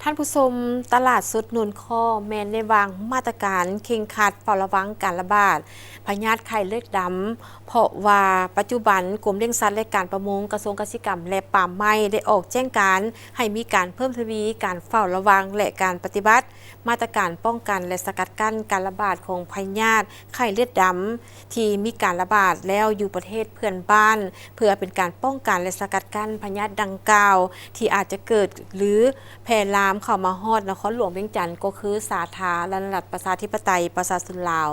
ທ່ານຜູ້ຊົມ, ຕະຫຼາດສົດໂນນຄໍ້ແມ່ນໄດ້ວາງມາດຕະການເຄັ່ງຄັດເຝົ້າລະວັງການລະບາດພະຍາດໄຂ້ເລືອດດຳ, ເພາະວ່າປັດຈຸບັນກົມລ້ຽງສັດ ແລະ ການປະມົງ ກະຊວງກະສິກຳ ແລະ ປ່າໄມ້ ໄດ້ອອກແຈ້ງການໃຫ້ມີການເພີ່ມທະວີການເຝົ້າລະວັງ ແລະ ການປະຕິບັດມາດຕະການປ້ອງກັນ ແລະ ສະກັດກັ້ນການລະບາດຂອງພະຍາດ ໄຂ້ເລືອດດຳທີ່ມີການລະບາດແລ້ວຢູ່ປະເທດເພື່ອນບ້ານ ເພື່ອເປັນການປ້ອງກັນ ແລະ ສະກັດກັ້ນພະຍາດດັ່ງກ່າວ ທີ່ອາດຈະເກີດ ຫຼື ແຜ່ລາມເຂົ້າມາຮອດນະຄອນຫຼວງວຽງຈັນ ກໍຄືສາທາລະນະລັດ ປະຊາທິປະໄຕ ປະຊາຊົນລາວ.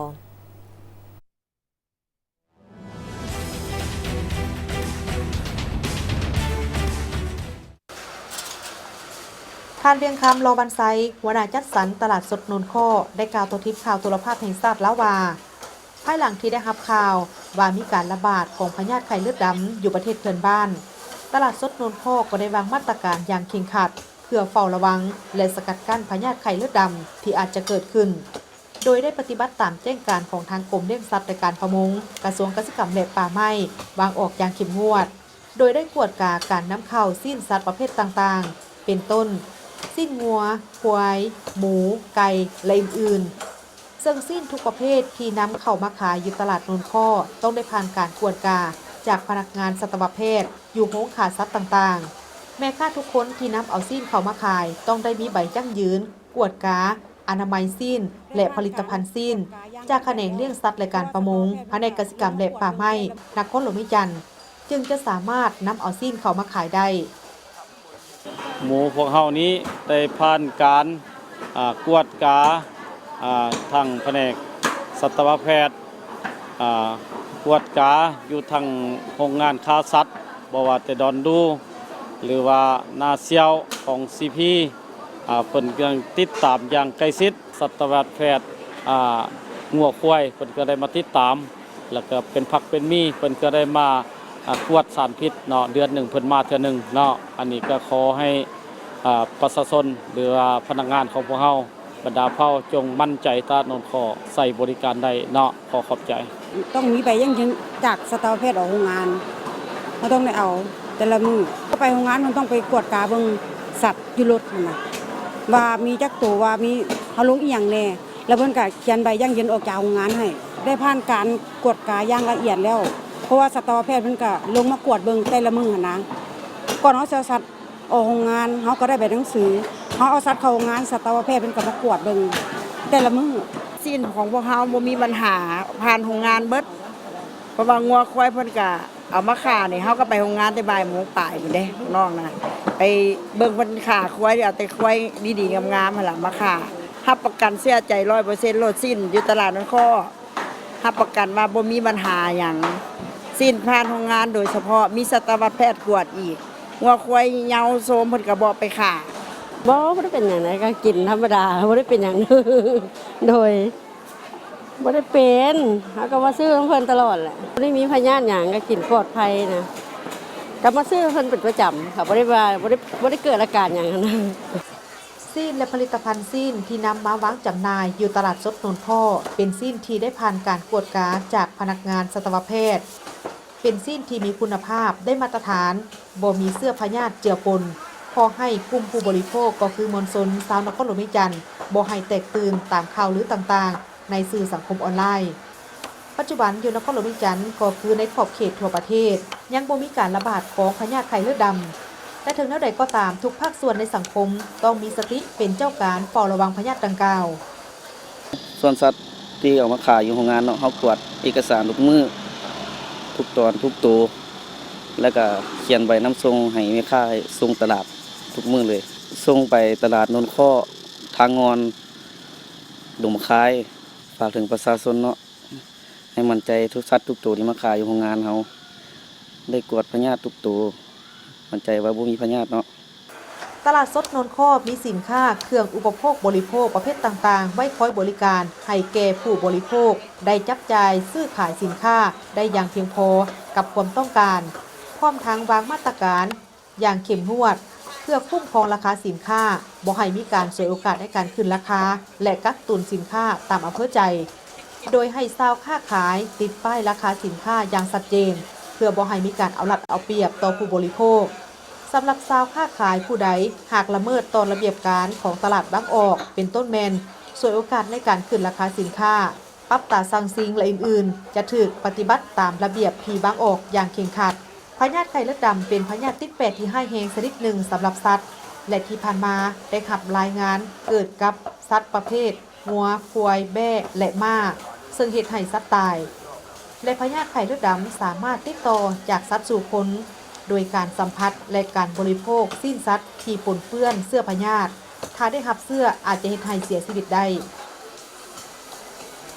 ທ່ານ ວຽງຄຳ ລໍບັນໄຊ ຫົວໜ້າຈັດສັນຕະຫຼາດສົດໂນນຄໍ້ ໄດ້ກ່າວຕໍ່ທີມຂ່າວໂທລະພາບແຫ່ງຊາດລາວວ່າ, ພາຍຫຼັງທີ່ໄດ້ຮັບຂ່າວວ່າມີການລະບາດຂອງພະຍາດໄຂ້ເລືອດດຳຢູ່ປະເທດເພື່ອນບ້ານ, ຕະຫຼາດສົດໂນນຄໍ້ກໍໄດ້ວາງມາດຕະການຢ່າງເຄັ່ງຄັດ ເພື່ອເຝົ້າລະວັງ ແລະ ສະກັດກັ້ນພະຍາດໄຂ້ເລືອດດຳທີ່ອາດຈະເກີດຂຶ້ນ. ໂດຍໄດ້ປະຕິບັດຕາມແຈ້ງການຂອງທາງກົມລ້ຽງສັດ ແລະ ການປະມົງ, ກະຊວງກະສິກຳ ແລະ ປ່າໄມ້ ວາງອອກຢ່າງເຂັ້ມງວດ, ໂດຍໄດ້ກວດກາການນຳເຂົ້າຊີ້ນສັດປະເພດຕ່າງໆ ເປັນຕົ້ນ ຊີ້ນງົວ, ຄວາຍ, ໝູ, ໄກ່ ແລະ ອື່ນໆ, ເຊິ່ງຊີ້ນທຸກປະເພດທີ່ນຳເຂົ້າມາຂາຍຢູ່ຕະຫຼາດໂນນຄໍ້ ຕ້ອງໄດ້ຜ່ານການກວດກາຈາກພະນັກງານສັດຕະວະແພດຢູ່ໂຮງຂ້າສັດຕ່າງໆ. ແມ່ຄ້າທຸກຄົນທີ່ນຳເອົາຊີ້ນເຂົ້າມາຂາຍ ຕ້ອງໄດ້ມີໃບຢັ້ງຢືນ ກວດກາອະນາໄມຊີ້ນ ແລະ ຜະລິດຕະພັນຊີ້ນ ຈາກຂະແໜງລ້ຽງສັດ ແລະ ການປະມົງ, ພະແນກກະສິກຳ ແລະ ປ່າໄມ້ ນະຄອນຫຼວງວຽງຈັນ ຈຶ່ງຈະສາມາດນຳເອົາຊີ້ນເຂົ້າມາຂາຍໄດ້. ໝູພວກເຮົານີ້ໄດ້ຜ່ານການ ອາ ກວດກາ ອາ ທາງພະແນກສັດຕະວະແພດ ອາ ກວດກາຢູ່ທາງໂຮງງານຂ້າສັດ ບໍ່ວ່າແຕ່ດອນດູ ຫຼືວ່ານາຊຽວຂອງ ຊີພີ ອາ ເພິ່ນກຳລັງຕິດຕາມຢ່າງໃກ້ຊິດ. ສັດຕະວະແພດ ອາ ງົວຄວາຍ ເພິ່ນກໍໄດ້ມາຕິດຕາມ ແລ້ວກໍເປັນຜັກເປັນໝີ່ ເພິ່ນກໍໄດ້ມາ ອາ ກວດສານພິດເນາະ, ເດືອນໜຶ່ງເພິ່ນມາເທື່ອໜຶ່ງເນາະ. ອັນນີ້ກໍຂໍໃຫ້ ອາ ປະຊາຊົນ ຫຼືວ່າພະນັກງານຂອງພວກເຮົາ ບັນດາເຜົ່າຈົ່ງໝັ້ນໃຈຕະຫຼາດໂນນຄໍ້ ໃຊ້ບໍລິການໄດ້ເນາະ. ຂໍຂອບໃຈ. ຕ້ອງມີໃບຢັ້ງຢືນຈາກສັດຕະວະແພດອອກໂຮງງານ, ເຮົາຕ້ອງໄດ້ເອົາແຕ່ລະມື້. ເຂົ້າໄປໂຮງງານ ເຮົາຕ້ອງໄປກວດກາເບິ່ງສັດຢູ່ລົດຫັ້ນນະ ວ່າມີຈັກໂຕ, ວ່າມີ ເຮົາລົງອີ່ຫຍັງແດ່, ແລ້ວເພິ່ນກະຂຽນໃບຢັ້ງຢືນອອກຈາກໂຮງງານໃຫ້. ໄດ້ຜ່ານການກວດກາຢ່າງລະອຽດແລ້ວ, ເພາະວ່າສັດຕະວະແພດເພິ່ນກະລົງມາກວດເບິ່ງແຕ່ລະມື້ຫັ້ນນະ. ກ່ອນເຮົາຊິເອົາສັດ ອອກໂຮງງານ ເຮົາກໍໄດ້ໃບໜັງສື, ເຮົາເອົາສັດເຂົ້າໂຮງງານ ສັດຕະວະແພດເພິ່ນກໍມາກວດເບິ່ງແຕ່ລະມື້. ຊີ້ນຂອງພວກເຮົາບໍ່ມີບັນຫາ, ຜ່ານໂຮງງານເບິດ. ເພາະວ່າງົວຄວາຍເພິ່ນກະເອົາມາຂ້ານີ້ ເຮົາກໍໄປໂຮງງານແຕ່ບ່າຍໂມງປາຍພຸ້ນເດ້ ນ້ອງນະ, ໄປເບິ່ງເພິ່ນຂ້າຄວາຍ, ເອົາແຕ່ຄວາຍດີໆງາມໆຫັ້ນລະມາຂ້າ. ຮັບປະກັນເຊື່ອໃຈຮ້ອຍເປີເຊັນໂລດ, ຊີ້ນຢູ່ຕະຫຼາດໂນນຄໍ້ ຮັບປະກັນວ່າບໍ່ມີບັນຫາຫຍັງ. ຊີ້ນຜ່ານໂຮງງານໂດຍສະເພາະ, ມີສັດຕະວະແພດກວດອີກ. ງົວຄວາຍເຍົາໂຊມເພິ່ນກໍບໍ່ໄປຂ້າ. ບໍ່, ບໍ່ໄດ້ເປັນຫຍັງນະ, ກໍກິນທຳມະດາ, ບໍ່ໄດ້ເປັນຫຍັງ. ໂດຍ ບໍ່ໄດ້ເປັນ, ເຮົາກໍມາຊື້ນຳເພິ່ນຕະຫຼອດແຫຼະ. ບໍ່ໄດ້ມີພະຍາດຫຍັງ, ກໍກິນປອດໄພນະ. ກໍມາຊື້ນຳເພິ່ນເປັນປະຈຳ, ກໍບໍ່ໄດ້ວ່າ, ບໍ່ໄດ້, ບໍ່ໄດ້ເກີດອາການຫຍັງຫັ້ນນະ. ຊີ້ນ ແລະ ຜະລິດຕະພັນຊີ້ນທີ່ນຳມາວາງຈຳໜ່າຍຢູ່ຕະຫຼາດສົດໂນນຄໍ້ ເປັນຊີ້ນທີ່ໄດ້ຜ່ານການກວດກາຈາກພະນັກງານສັດຕະວະແພດ, ເປັນຊີ້ນທີ່ມີຄຸນນະພາບ, ໄດ້ມາດຕະຖານ, ບໍ່ມີເຊື້ອພະຍາດເຈືອປົນ. ຂໍໃຫ້ກຸ່ມຜູ້ບໍລິໂພກ ກໍຄືມວນຊົນຊາວນະຄອນຫຼວງວຽງຈັນ ບໍ່ໃຫ້ແຕກຕື່ນຕາມຂ່າວລືຕ່າງໆໃນສື່ສັງຄົມອອນລາຍ. ປັດຈຸບັນຢູ່ນະຄອນຫຼວງວຽງຈັນ ກໍຄືໃນຂອບເຂດທົ່ວປະເທດ ຍັງບໍ່ມີການລະບາດຂອງພະຍາດໄຂ້ເລືອດດຳ, ແຕ່ເຖິງແນວໃດກໍຕາມ ທຸກພາກສ່ວນໃນສັງຄົມຕ້ອງມີສະຕິເປັນເຈົ້າການເຝົ້າລະວັງພະຍາດດັ່ງກ່າວ. ສ່ວນສັດທີ່ເອົາມາຂາຍຢູ່ໂຮງງານເນາະ, ເຮົາກວດເອກະສານທຸກມື້, ທຸກຕອນ, ທຸກໂຕ, ແລ້ວກະຂຽນໃບນຳສົ່ງໃຫ້ແມ່ຄ້າ ໃຫ້ສົ່ງຕະຫຼາດທຸກມື້ເລີຍ. ສົ່ງໄປຕະຫຼາດໂນນຄໍ້, ທາງງ່ອນ, ດົງມະຄາຍ. ຝາກເຖິງປະຊາຊົນເນາະ, ໃຫ້ໝັ້ນໃຈທຸກສັດທຸກໂຕທີ່ມາຂາຍຢູ່ໂຮງງານເຮົາ, ໄດ້ກວດພະຍາດທຸກໂຕ, ໝັ້ນໃຈວ່າບໍ່ມີພະຍາດເນາະ. ຕະຫຼາດສົດໂນນຄໍ້ມີສິນຄ້າເຄື່ອງອຸປະໂພກບໍລິໂພກປະເພດຕ່າງໆ ໄວ້ຄອຍບໍລິການໃຫ້ແກ່ຜູ້ບໍລິໂພກ ໄດ້ຈັບຈ່າຍຊື້ຂາຍສິນຄ້າໄດ້ຢ່າງພຽງພໍກັບຄວາມຕ້ອງການ, ພ້ອມທັງວາງມາດຕະການ ຢ່າງເຂັ້ມງວດ ເພື່ອຄຸ້ມຄອງລາຄາສິນຄ້າ, ບໍ່ໃຫ້ມີການສວຍໂອກາດໃນການຂຶ້ນລາຄາ ແລະ ກັກຕຸນສິນຄ້າຕາມອຳເພີໃຈ, ໂດຍໃຫ້ຊາວຄ້າຂາຍຕິດປ້າຍລາຄາສິນຄ້າຢ່າງຊັດເຈນ ເພື່ອບໍ່ໃຫ້ມີການເອົາລັດເອົາປຽບຕໍ່ຜູ້ບໍລິໂພກ. ສຳລັບຊາວຄ້າຂາຍຜູ້ໃດຫາກລະເມີດຕໍ່ລະບຽບການຂອງຕະຫຼາດບາງອອກ ເປັນຕົ້ນແມ່ນສວຍໂອກາດໃນການຂຶ້ນລາຄາສິນຄ້າ, ປັບຕາຊັ່ງສິ່ງ ແລະ ອື່ນໆ ຈະຖືກປະຕິບັດຕາມລະບຽບທີ່ບາງອອກຢ່າງເຄັ່ງຄັດ. ພະຍາດໄຂ້ເລືອດດຳເປັນພະຍາດຕິດແປດທີ່ຮ້າຍແຮງຊະນິດໜຶ່ງສຳລັບສັດ ແລະ ທີ່ຜ່ານມາໄດ້ຮັບລາຍງານເກີດກັບສັດປະເພດ ງົວ, ຄວາຍ, ແບ້ ແລະ ມ້າ ເຊິ່ງເຮັດໃຫ້ສັດຕາຍ ແລະ ພະຍາດໄຂ້ເລືອດດຳສາມາດຕິດຕໍ່ຈາກສັດສູ່ຄົນ ໂດຍການສຳຜັດ ແລະ ການບໍລິໂພກຊີ້ນສັດທີ່ປົນເປື້ອນເຊື້ອພະຍາດ. ຖ້າໄດ້ຮັບເຊື້ອອາດຈະເຮັດໃຫ້ເສຍຊີວິດໄດ້.